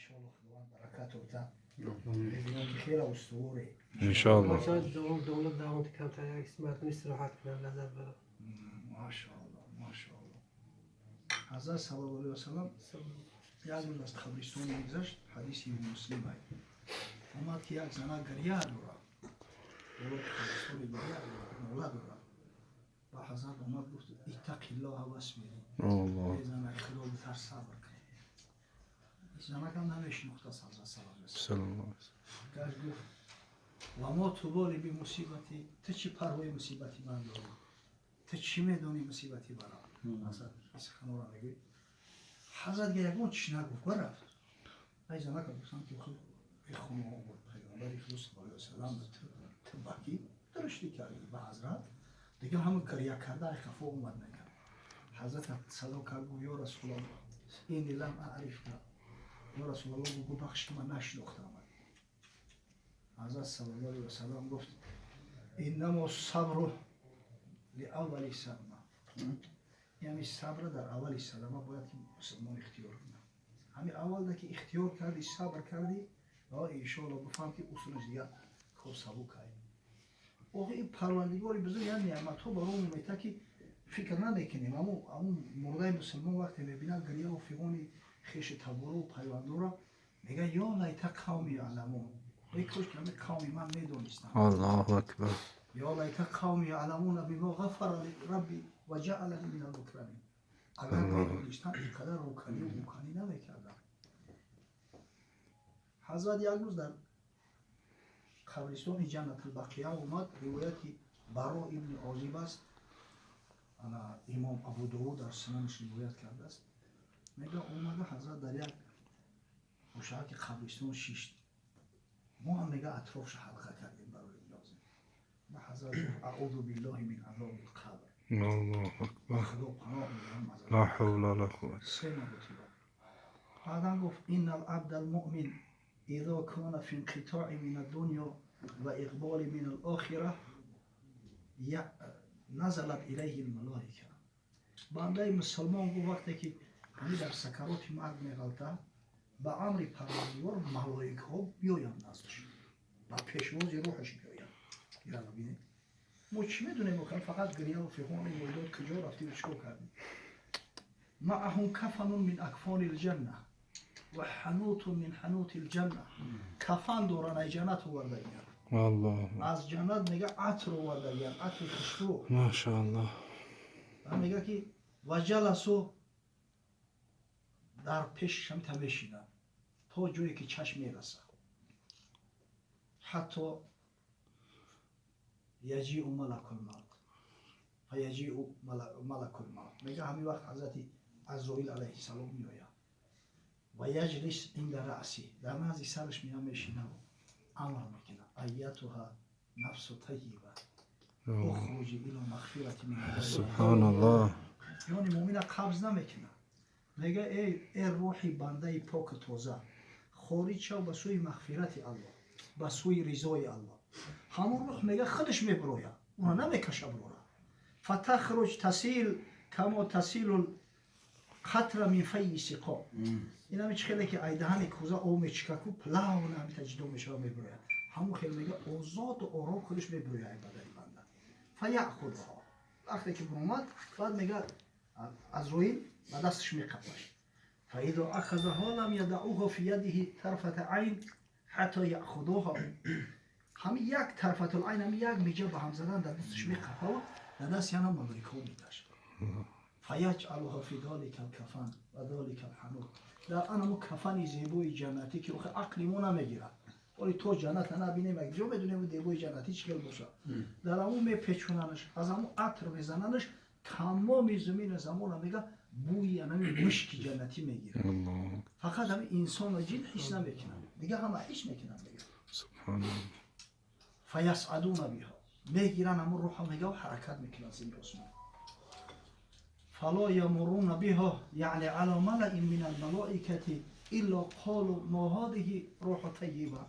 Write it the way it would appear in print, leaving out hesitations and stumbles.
Иншоалло, Худованд баракат дода. Мебинам, ки хеле устуворе. Иншоалло. Бошад, давом, давом, камтар як мардум истироҳат кунанд, лаззат баранд. Машаалло, машаалло. Ҳазрат саллаллоҳу алайҳи васаллам як рӯз аз қабристон мегузашт, ҳадиси Муслим ай. Омад, ки як зана гиря дорад, болои қабристони гиря дорад, нола дорад. Ба ҳазрат омад, гуфт: "Иттақиллоҳа васбири". Аллоҳ. Эй зана, Худо битарс, сабр кун. Занакам намешинохтааст ҳазрат саллаллоҳу алайҳи васаллам. Саллаллоҳу алайҳи васаллам. Гашт, гуфт: "Ва мо туболи бимусибати?" Ту чӣ парвои мусибати ман дорӣ? Ту чӣ медонӣ мусибати маро? Ҳазрат суханора мегӯй. Ҳазрат ягон чӣ нагуфт ва рафт. Ай занака гуфтам, ки бехуно буд, Пайғамбари Худо саллаллоҳу алайҳи васаллам ту бакӣ дурушти кардӣ ба ҳазрат. Дигар ҳама гиря карда, ай хафо омад, мегӯяд. Ҳазрат садо кард, гуфт: "Ё Расулаллоҳ, инни лам аърифка". Ё Расулаллоҳ, гуфт, бубахш, ки ман нашинохтам. Ҳазрат саллаллоҳу алайҳи васаллам гуфт: "Иннамо сабру лиаввали садма". Яъне сабра дар аввали садама бояд ки мусулмон ихтиёр кунад. Ҳамин аввалда ки ихтиёр кардӣ, сабр кардӣ, иншоалло, бифаҳм, ки усулаш дигар кор сабук ай. Охи, ин Парвардигори бузург як неъматҳо баромо мета, ки фикр намекунем. Аму мурдаи мусулмон вақте мебинад гиряву фиғони хеши табору пайвандора, мега: "Ё лайта қавми яъламун". Эй кош ки ҳамин қавми ман медонистанд. Аллоҳу акбар. "Ё лайта қавми яъламуна бима ғафара ли рабби ва ҷаалани минал мукрамин". Агар медонистанд, ин қадар рӯканию буканӣ намекарданд. Ҳазрат як рӯз дар қабристони Ҷаннатулбақия омад. Ривояти Баро ибни Озиб аст, ана имом Абу Довуд дар Сунанаш ривоят кардааст. Мега, омада ҳазрат дар як гӯшаки қабристон шишт. Мо ҳам, мега, атрофша ҳалқа кардем барои лозим. Ба ҳазрат гуфт: "Аъузу биллоҳи мин азоби лқабр". Аллоҳу акбар. Худо паноҳ мебарам аз Ла ҳавла ла қуввата. Се маротиба. Баъдан гуфт: "Инна алабда алмумин изо кана фи инқитои мин аддунё ва иқболи мин алохира назалат илайҳи лмалоика". Бандаи мусулмон, гуфт, вақте ки ҳами дар сакароти марг меғалтад, ба амри Парвардигор малоикаҳо биёянд наздаш, ба пешвози рӯҳаш биёянд. Яна бинед, мо чӣ медонем охир? Фақат гиряву фиғони мурдод, куҷо рафтӣ, чикор кардӣ. "Маъаҳум кафанун мин акфони лҷанна ва ҳанутун мин ҳанути лҷанна". Кафан доран, ай ҷаннат овардагиян. Аллоҳ. Аз ҷаннат, мега, атр овардагиян, атри хушбӯ. Машааллоҳ. Ва мега, ки "ва ҷаласу", дар пешаш ҳамита мешинанд то ҷое ки чашм мерасад. "Ҳатто яҷиу малакулмавт, фаяҷиу малакулмавт", мега, ҳамин вақт ҳазрати Азроил алайҳиссалом меояд. "Ва яҷлис инда раъси", дар назди сараш мея мешинад, амр мекунад: "Айятуҳа нафсу тайиба, ухруҷи ило мағфирати мин Аллоҳ". Субҳаналлоҳ. Ҷони муъмина қабз намекунад. Мега: Эй рӯҳи бандаи поку тоза, хориҷ шав ба сӯи мағфирати Аллоҳ, ба сӯи ризои Аллоҳ". Ҳамон рӯҳ, мега, худаш мебирояд, уна намекаша бирора. "Фатахруҷ тасил камо тасилу қатра мин файи сиқо". Ин ҳами чи хеле ки айдаҳани кӯза об мечикаку, плавно ҳамита ҷидо мешава, мебирояд. Ҳамон хел, мега, озоду ором худаш мебирояд ай бадани банда. "Фаяхудҳо", вақте ки биромад, баъд, мега, Азроил ба дасташ меқапаш. "Фаизо ахазаҳо лам ядаъуҳо фи ядиҳи тарфата айн ҳатто яъхудуҳо". Ҳами як тарфатул айн, ҳами як миҷа ба ҳам задан дар дасташ меқапаву дар даст яна малоикаҳо медаш. "Фаяҷъалуҳо фи долика алкафан ва долика алҳанут", дар анамо кафани зебои ҷаннатӣ, ки охи ақли мо намегирад. Оли то ҷанната набинем, як ҷо медонем зебои ҷаннатӣ чӣ хел бошад. Дар ҳамун мепечонанаш, аз ҳамун атр мезананаш, тамоми замину замона, мега, бӯи анами мушки ҷаннатӣ мегирад. Аллоҳ. Фақат ҳами инсон ва ҷин ҳис намекунанд, дигар ҳама ҳис мекунанд, мега. Субҳаналлоҳ. "Фаясъадуна биҳо", мегиранд ҳамун рӯҳа, мега, ҳаракат мекунанд зими осмон. "Фало ямуруна биҳо", яъне "ала малаин мин алмалоикати илло қолу мо ҳадиҳи рӯҳу тайиба".